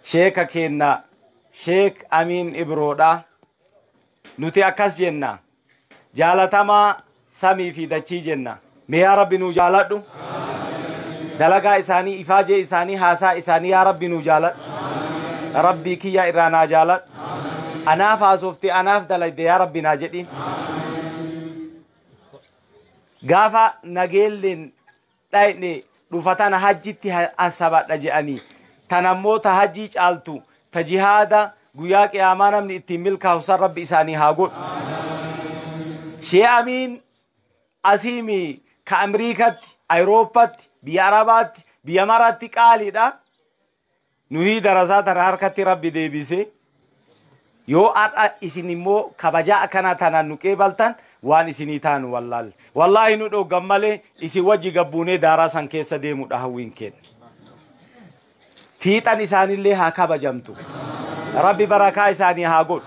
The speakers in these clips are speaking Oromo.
Sheeka keenna Sheek Amiin Ibroodha. Nuti akkas jenna. Jaalatamaa samii fi dachii jenna. Mee yaa Rabbi nuu jaaladhu. Dalagaa isaanii, ifaajee isaanii, haasaa isaanii yaa Rabbi nuu jaaladhu. Rabbii kiyya irraa naa jaaladhu. Anaaf haasofte, anaaf dalagde yaa Rabbi naa jedhiin. Gaafa nageelleen dhayne dhufa tana hajjitti asabadha jedhanii. Tanammoo ta hajjii caaltu, ta jihaada guyyaa qiyaamaa namni ittiin milkaa'u san Rabbi isaanii haa godhu. Shee Amiin asiimi ka Amriikatti, Awurooppatti, biyya Arabaatti, biyya maraatti qaaliidha. Nuyi darasaa tana harkatti Rabbi deebise. Yoo har'a isin immoo kabajaa akkanaa tanaan nu qeebaltan waan isinii taanu wallaalle. Wallaahi nu dhoggan malee isin wajji gabbuunee daaraa san keessa deemudha hawwiin keenya. Fiixan isaanillee haa kabajamtu. Rabbi barakaa isaanii haa godhu.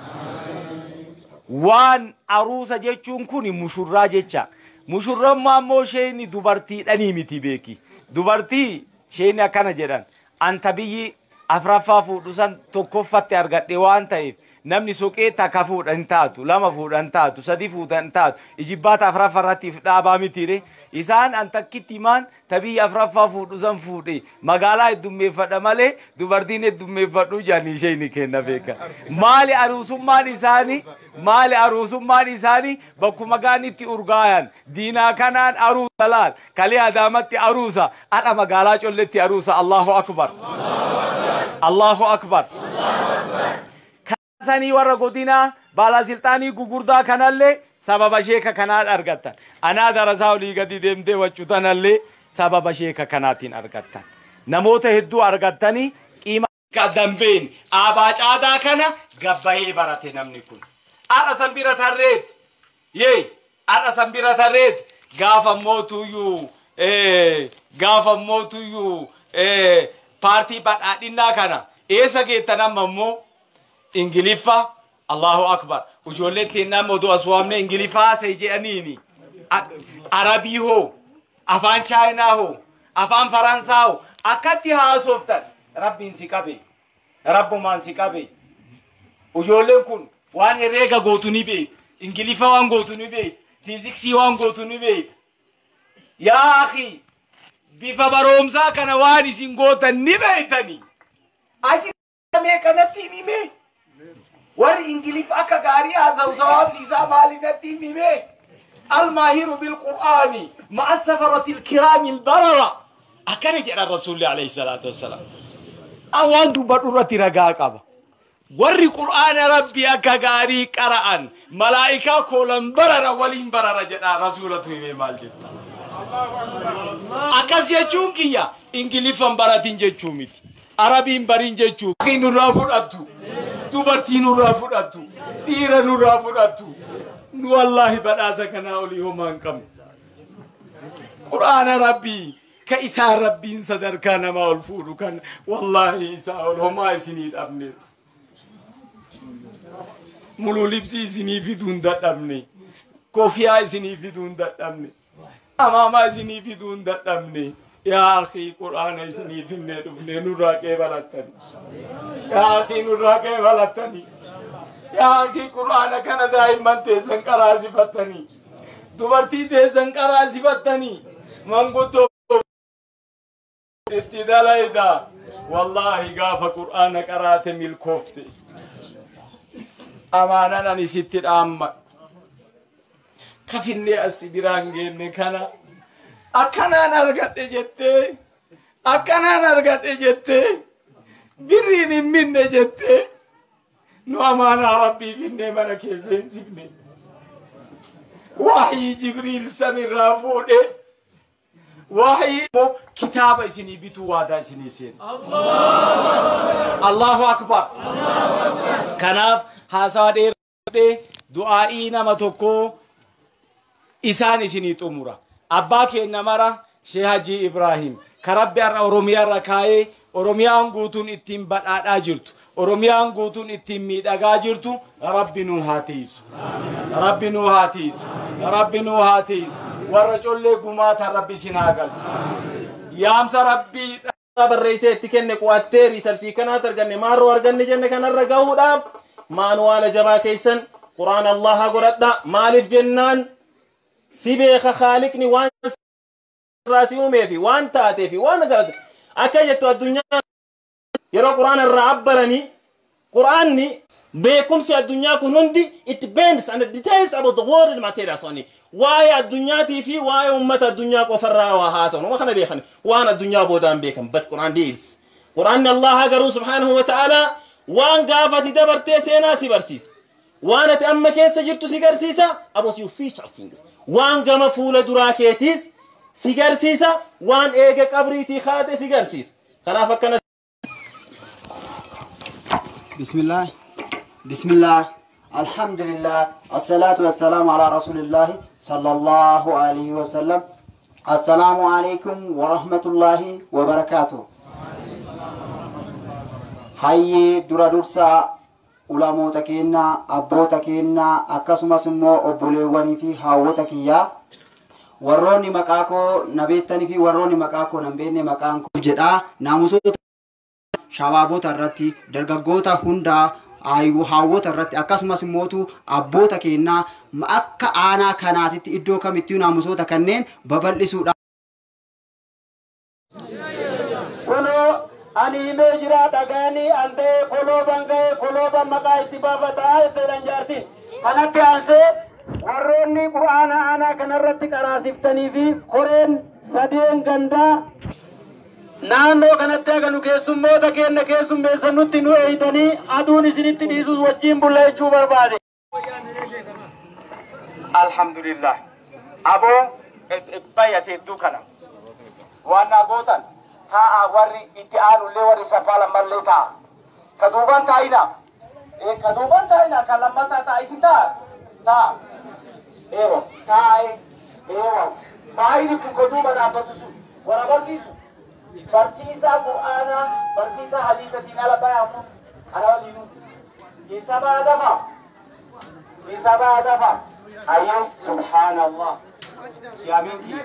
Waan aruusa jechuun kun mushurraa jecha. Mushurrammaa immoo isheen dubartiidhanii miti beeki. Dubartii isheen akkana jedhan. Anta biyyi afraffaa fuudhu san tokkoffatti argadhe waan ta'eef namni soqee takka fuudhan taatu, lama fuudhan taatu, sadi fuudhan taatu, ijibbaata afraffaa irratti dhaabaa mitiire. Isaan an takkitti himaan ta biyya afraffaa fuudhu san fuudhe magaalaa heddummeeffadha malee dubartiin heddummeeffadhu jedhanii isheen kenna beeka. Maali aruusummaan isaanii? Maali aruusummaan isaanii? Bakkuma gaanitti urgaayan diinaa kanaan aruusa laal kalee Adaamatti aruusa, hadha magaalaa colletti aruusa. Allahu akbar, Allahu akbar. Sanii warra godinaa baalasilxaanii gugurdaa kanallee sababa sheeka kanaan argattan. Anaa darasaa olii gadi deemtee waccu tanallee sababa sheeka kanaatiin argattan. Namoota hedduu argattanii qiima dambeen aabaa caadaa kana gabbayee barate namni kun. Har'a san bira tarreet. Yee har'a san bira tarreet gaafa mootuyyuu gaafa mootuyyuu paartii badhaadhinnaa kana eessa geettan amma immoo Ingiliffa Allahu akbar. Ijoolleen teennaa oduu as waamne Ingiliffa haasa'e jedhaniini. Arabii hoo, afaan Chaayinaa hoo, afaan Faransaa hoo akkatti haasoftan Rabbiin si qabe. Rabbumaan si qabe. Ijoolleen kun waan herreega gootu ni beektu. Ingiliffa waan gootu ni beektu. Fiiziksii waan gootu ni beektu. Yaa akhi bifa barumsaa kana waan isin gootan ni beektani. Achi meeqa natti himime? Warri Ingiliffa akka gaarii haasa'u sawaabni isaa maali natti himime? Almaahiru bilqur'aani ma'a safarati ilkiraami ilbarara. Akkana jedha Rasuulli alayhi salaatu wassalaam. Waan dubbadhu irratti ragaa qaba. Warri Qur'aana Rabbii akka gaarii qara'an malaa'ikaa koolan barara waliin barara jedha Rasuulatu hime maal jetta. Akkas jechuun kiyya Ingiliffan baratin jechuu miti. Arabiin barin jechuu. Nurraa fudhattu. Dubartii nurraa fudhattu. Dhiira nurraa fudhattu. Nu wallaahi badhaasa kanaa olii homaa hin qabnu. Qur'aana Rabbii ka isaan Rabbiin sadarkaa namaa ol fuudhu kan wallaahi isaa ol homaa isinii dhabne. Muluu libsii isinii fiduu hin dadhabne. Kofiyaa isinii fiduu hin dadhabne. Amaamaa isinii fiduu hin dadhabne. Yaa akii Qur'aana isinii finnee dhufnee nurraa qeebalattani. Yaa akii nurraa qeebalattani. Yaa akii Qur'aana kana daa'imman teessan qaraasifattanii. Dubartii teessan qaraasifattanii. Manguddoo itti dalayda. Wallaahi gaafa Qur'aana qaraate milkoofte. Amaanan ani sitti dhaammadhu. Kafinnee asi biraan geenne kana akkanaan argadhe jettee, akkanaan argadhe jettee, birriin hin minne jettee nu amaanaa Rabbii finnee mana keessa hin sifne. Wahyii Jibriil samirraa fuudhe. Wahyii immoo kitaaba isinii bituu waadaa isinii seene. Allahu akbar. Kanaaf haasawa dheeraa du'aa'ii nama tokkoo isaan isinii xumura. Abbaa keenya mara Shee Hajii Ibrahim ka Rabbi har'a Oromiyaa irra kaa'ee Oromiyaan guutuun ittiin badhaadhaa jirtu, Oromiyaan guutuun ittiin miidhagaa jirtu Rabbi nuu haa tiisu. Rabbi nuu haa tiisu. Rabbi nuu haa tiisu. Warra collee gumaatan Rabbi isin haa galchu. Yaamsa Rabbii Barreessee itti kenne qo'attee research kanaatu arganne, maarroo arganne jenne. Kanarra gahuudhaaf maanuwaala jabaa keessan Quraan Allaha godhadha. Maaliif jennaan, si beeka Khaaliqni, waan irraa si uumee fi waan taatee fi waan galate akka jettu. Addunyaa yeroo Quraana irraa abbaranii, Quraanni beekumsi addunyaa kun hundi, it depends and it details about the world materials only. Waa'ee addunyaatii fi waa'ee ummata addunyaa qofarraa waa haasawan. Uma kana beekan, waan addunyaa boodaan beekan. But Quraan deals, Quraanni Allaha garuu subhaanahu wa ta'ala waan gaafati dabartee seenaa si barsiisa, waan ati amma keessa jirtu si garsiisa, about your future things, waan gama fuula duraa keetiis si garsiisa, waan eega qabriitii kaate si garsiisa. Kanaaf akkana. بسم الله، بسم الله، الحمد لله، الصلاة والسلام على رسول الله صلى الله عليه وسلم. السلام عليكم ورحمة الله وبركاته. Hayyee, dura dursaa ulamoota keenyaa, abboota keenyaa, akkasumas immoo obboleewwanii fi haawwota kiyyaa, warroonni maqaa koo na beektanii fi warroonni maqaa koo nan beekne, maqaan koo jedhaa, naamusoota shabaabota irratti, dargaggoota hundaa, haawwota irratti, akkasumas immootu abboota keenyaa, akka aanaa kanaatitti iddoo kamittuu naamusoota kanneen babal'isuudha. Kunoo ani himee jira, dhagaanii andee kolooban ga'e, kolooban maqaa itti baafataa jedhan jaartiin. Kanatti aansee warroonni Qur'aana aanaa kanarratti qaraasiftanii fi koreen sadeen gandaa naannoo kanatti haganu keessummoota keenya keessummeessan nutti nu eeyitanii aduun isinitti dhiisus wajjin bulla jechuu barbaade. Alhamdulillah. Aboo bayyate hedduu kana. Waan naa gootan, taa'a. Warri itti aanullee, warri safaa lammallee taa'a. Ka duuban taa'ina. Ka duuban taa'ina, kan lammataa taa'a, isin taa'a. Taa'a. Eewa taa'a. Eewa. Maayini kun ka duuba dhaabbatu sun warra barsiisu. Barsiisaa Qur'aanaa, barsiisaa hadiisatiin ala bayamu ana waliinu. Keessa baa dafa. Keessa baa dafa. Ayyee, subhaanallah. Siyaamiin kiyya.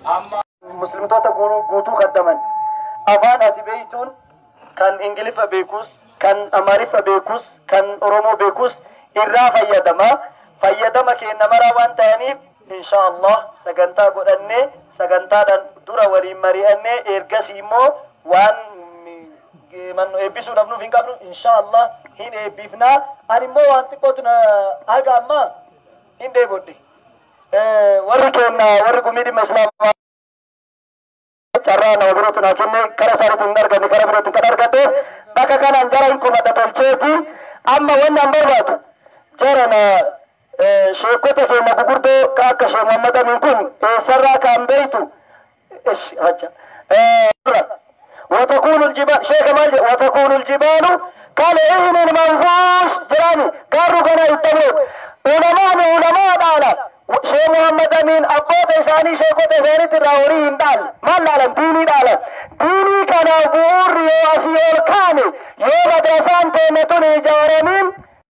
Amma Muslimtoota guutuu kaddaman, afaan ati beeytuun, kan Ingiliffa beekus, kan Amaariffa beekus, kan Oromoo beekus irraa fayyadama. Fayyadama keenya maraa waan ta'aniif, insha Allah sagantaa godhannee, sagantaadhaan dura waliin mari'annee, ergasii immoo waan mannu eebbisuu dhabnuuf hin qabnu, insha Allah hin eebbifnaa. Ani immoo waan xiqqootu na haga ammaa hin deebodhe. Warri keenya, warri gumii dhimma Islaamaa, carraa nama birootu naa kenne, kara isaaniitiin hin arganne, kara birootiin kan argadhe, bakka kanaan jara hin kumadha tolcheeti. Amma wanni an barbaadu, jara na sheekota keenya gugurdoo ka akka Sheekh Muhammad Amin kun eessarraa kaan beeytu ish hacha. وتكون الجبال، شيخ مالك، وتكون الجبال كالعهن المنفوش جراني قالوا كان يتبعوا علماء علماء دالا. Sheekh Muhammad Amin abboota isaanii, sheekota isaaniitti irraa horii hin dhaalle. Maal dhaalan? Diinii dhaalan. Diinii kana bu'uurri yoo asii ol kaane, yoo madrasaan teenne tun ijaaramin